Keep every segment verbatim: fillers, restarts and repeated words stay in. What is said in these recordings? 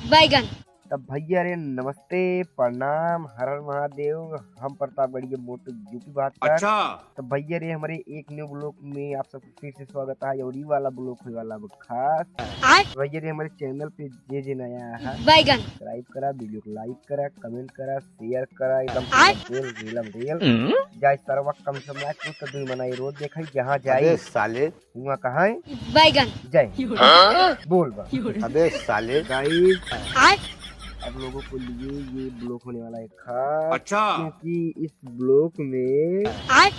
बैगन। तब भैया रे नमस्ते, प्रणाम, हर हर महादेव। हम प्रतापगढ़ के मोटू यूपी बात कर। अच्छा। तब भैया रे हमारे एक न्यू ब्लॉग में आप सबको फिर से स्वागत है। और ये वाला ब्लॉग होने वाला अब खास। आय। भैया रे हमारे चैनल पे जे जे नया है, बैगन। सब्सक्राइब करा, वीडियो को लाइक करा, कमेंट करा, शेयर करा, एकदम आय। पूरा रेल, रेलम रेल। हम्म। जाए सरवा कम समय कुछ तो दुई मनाई रोज देखा जहाँ जाए। अबे साले। हुआ कहाँ है? बैगन। जय। हाँ? बोल बा। अबे साले। गाइस, आय। आप लोगों के लिए ये ब्लॉग होने वाला है खास। अच्छा। क्योंकि इस ब्लॉग में आय।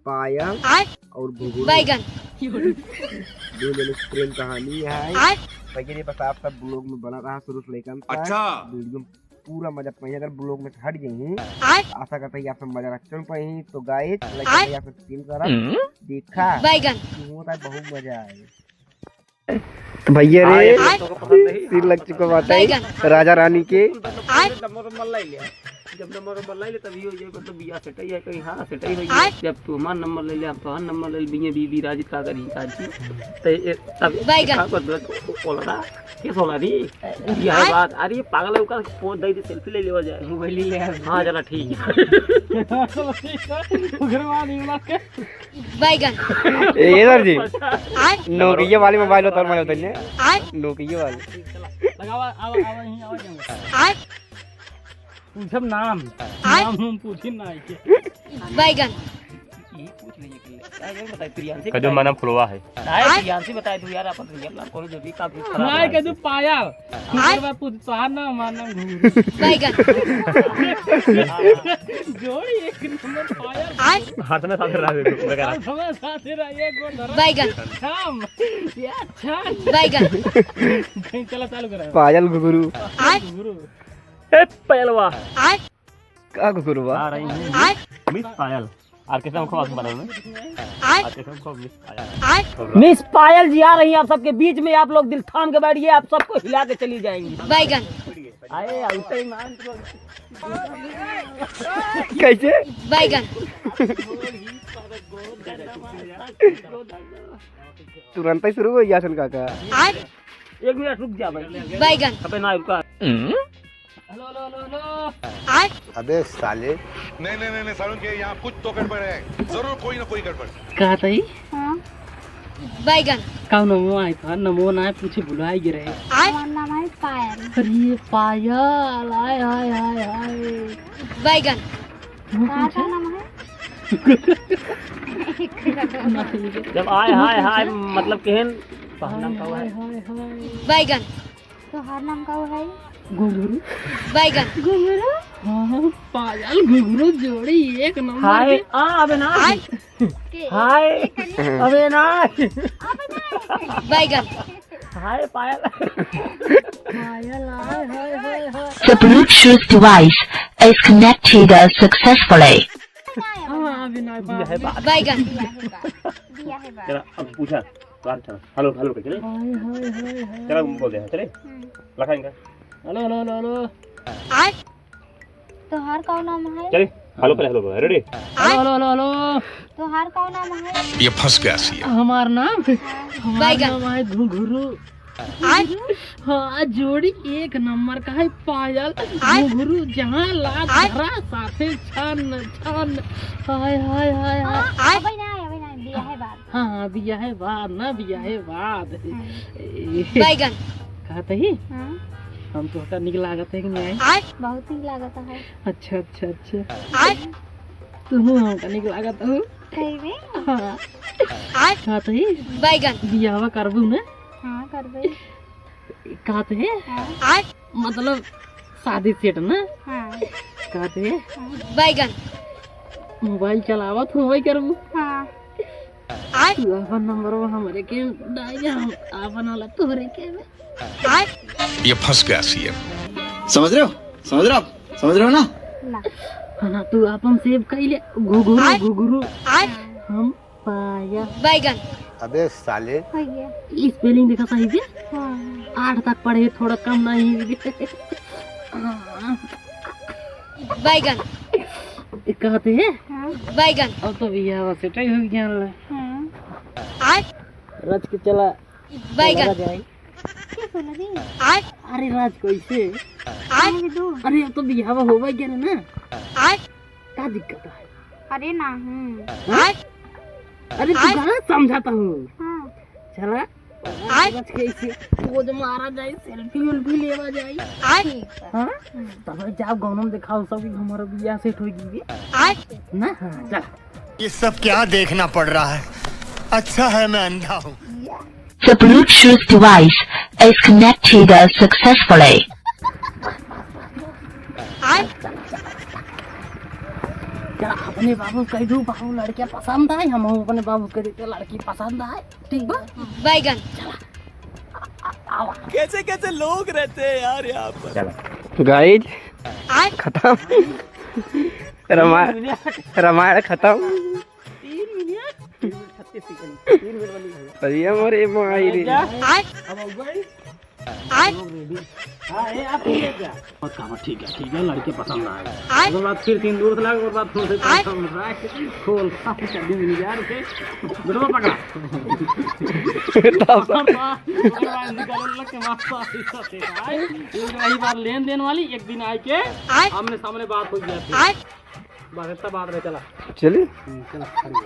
पायल आय। और घुघरू बैगन। दो जने की प्रेम कहानी है। आय। भैया रे बस आप सब ब्लॉग में बना रहा शुरू से लेकर अंत तक। अच्छा। वीडियो पूरा मजा पाइए। अगर ब्लॉग में से हट गई हैं, आय। आशा करता है कि आप सब मजा रख चुन पाई हैं। तो गाइस, लाइक आय। करके आप सब फील करा। हम्म। देखा बैगन। कि होता है बहुत मजा आए। तो भैया रे, आय। सीन लग चुका बात है बैगन। राजा रानी के। आय। नंबर नंबर लाई ले, जब नंबर नंबर लाई ले तभी हो जाए, मतलब बिया सेट ही है कहीं, हाँ सेट ही हो जाए। आय। जब तू हमार नंबर ले ले, हम तोहार नंबर ले ले, बीए बीबी राजी का करी काजी। तो ये तब बैगन। का कर दो, ओलरा। के सोना दी? यह आय। बात, अरे पागल है, ओकर फोन दे दे, सेल्फी ले लेवा जाए। मोबाइल ले ले। हाँ, चला ठीक है। ओकरे बाद ई वाला के बैगन। ए, इधर जी। आय। नोकिया वाली मोबाइल उतार मारे उतरने। आय। नोकिया वाली। लगावा, आवा, आवा, यहीं आवा, यहीं। आय। पूछब नाम। आय। नाम हम पूछी ना आइके। बैगन। ये पूछ लीजिए कि क्या ये बताए, प्रियांशी कदम बताए। माना फुलवा है। आय, आय। प्रियांशी बताए तू यार, अपन रियल नाम करो, जो भी काफी खराब नाय है। कदू पायल। आय। ओकर बाद पूछ, तोहार नाम, हमार नाम घुघरू। बैगन। जोड़ी एक नंबर पायल। आय। हाथ में साथ रहा है, बेकार। हाथ में साथ रहा है, एक गोल धरा। बैगन। छाम। या छाम। बैगन। चला चालू करा। पायल घुघरू। आय। घुघरू। ए, पायलवा। आय। का घुघरू बा? आ रही हैं आय। मिस पायल। ऑर्केस्ट्रा में खूब आवाज बना रहे हैं। आय। ऑर्केस्ट्रा में खूब मिस पायल। आय। मिस पायल जी आ रही हैं आप सबके बीच में, आप लोग दिल थाम के बैठिए, आप सबको हिला के चली जाएंगी। बैगन। आए, आउते ही मान। कैसे? बैगन। तुरंत ही शुरू हो गया सन काका। आय। एक मिनट रुक जा भाई। बैगन। अबे ना रुका। Hello, hello, hello, hello. आय। अबे साले। नहीं, नहीं, नहीं, नहीं, सारुण के यहाँ कुछ तो गड़बड़ है। जरूर कोई ना कोई गड़बड़। कहा था ही? हाँ। बैगन। का नमो आय था, नमो ना पूछे, भुलाए गे रहे। आय। हमार नाम है पायल। अरे पायल, आय, आय, आय, आय। बैगन। वो कहा पूछे? का नाम है? जब आय, हाय, हाय, मतलब केहन, तोहार नाम का है? हाय, हाय, हाय। बैगन। तोहार नाम का है? घुघरू। बैगन। घुघरू? हाँ, पायल घुघरू जोड़ी एक नंबर हाय, के। आ, अबे ना। आय। के? हाय। अबे ना। अबे ना। बैगन। हाय, पायल। पायल, हाय, हाय, हाय, हाय। The Bluetooth device is connected successfully। हाँ, अबे ना, दिया है बात। बैगन। दिया है बात। दिया है बात। चला, अब पूछा। बात था। हेलो, हेलो करके, नहीं? हाय, हाय, हाय, हाय। चला, बोल दे, चले? हम्म। लखाएंगे। Hello, hello, hello, hello. आय। तोहार का नाम है? चले, हेलो, पहले हेलो बोल, ready? Hello, hello, hello, hello. तोहार का नाम है? ये फंस गया सी। हमार नाम? हाँ। हमार बैगन। नाम है घुघरू। आय। हाँ, जोड़ी एक नंबर का है पायल, आय। घुघरू जहाँ लाग आय। धरा साथे छन छन। हाय, हाय, हाय, हाय। आय। अबे ना, अबे ना, बियाहे बाद। हाँ, हाँ, बियाहे बाद ना, बियाहे बाद। हाँ। ए, बैगन। कहत ही? हाँ। हम तोहका निक लागत है कि नहीं? आय। बहुत निक लागत है। अच्छा, अच्छा, अच्छा। आय। तू हमका निक लागत हो। सही में? हाँ। आय। कहत ही? बैगन। बियाहवा करबू ना? हाँ, करबे। कहत है? हाँ। आय। मतलब, शादी सेट ना? हाँ। कहत है? हाँ। बैगन। मोबाइल चलावत होबे करबू? हाँ। आय। तू आपन नंबरवा हमरे के डाल दे, हम आपन वाला तोहरे के में। आय। ये फंस गया सीएम। समझ रहे हो? समझ रहे हो आप? समझ रहे हो ना? ना। हाँ, तू आपन सेव कइले, घुघरू, आय। घुघरू। आय। हम पाया। बैगन। अबे साले। हो गया। स्पेलिंग देखा सही से? हाँ। आठ तक पढ़े, थोड़ा कम नहीं। हाँ। बैगन। कहत है? हाँ। बैगन। अब तो बियाह सेट ही हो गया। हाँ। आय। रच के चला। बैगन। चला जाए। क्या बोला रे? आय। अरे राज, कैसे? आए? अरे, अब तो बियाह होवे गया ना। आए? का दिक्कत है? अरे नहीं। हाँ? अरे, तू गलत समझता हूँ। हाँ। चला, आए? बच के इसे पोज मारा जाए, selfie उल्फी लेवा जाए। आए? हाँ? तब जाओ, गाँव में दिखाओ सब कि हमारा बियाह set हो गई है। आए? ना? हाँ, चला। ये सब क्या देखना पड़ रहा है? अच्छा है मैं अंधा हूँ। The Bluetooth device is connected successfully. क्या अपने बाबू कह दू, बाबू लड़के पसंद आए, हम अपने बाबू कह देते लड़की पसंद आए, ठीक बा? बैगन। कैसे कैसे लोग रहते हैं यार यहाँ पर। Guys, खत्म। रामायण, रामायण खत्म। तीन मिनट, तीन मिनट छत्तीस सेकंड, तीन मिनट वाली है। अरे मोरे माई रे। आए? अब हो गई? आए? हाँ, ये आप ठीक है क्या? बहुत काम है, ठीक है, ठीक है, लड़के पसंद आए। आए? ओकर बाद फिर तीन दूर से लगा, ओकर बाद फिर से आए? काम रहा है। खोल, खोल, कर दी मिल जा रहे। बेटवा पकड़ा। तब ओकर बाद निकाल लग के मास्टर ऐसा थे। आए? एक रही बात लेन देन वाली, एक दिन आए के आए? आमने सामने बात हो गया था। आए? बात इतना बात रहे, चला। चली? हम्म, चला, खड़ी हो।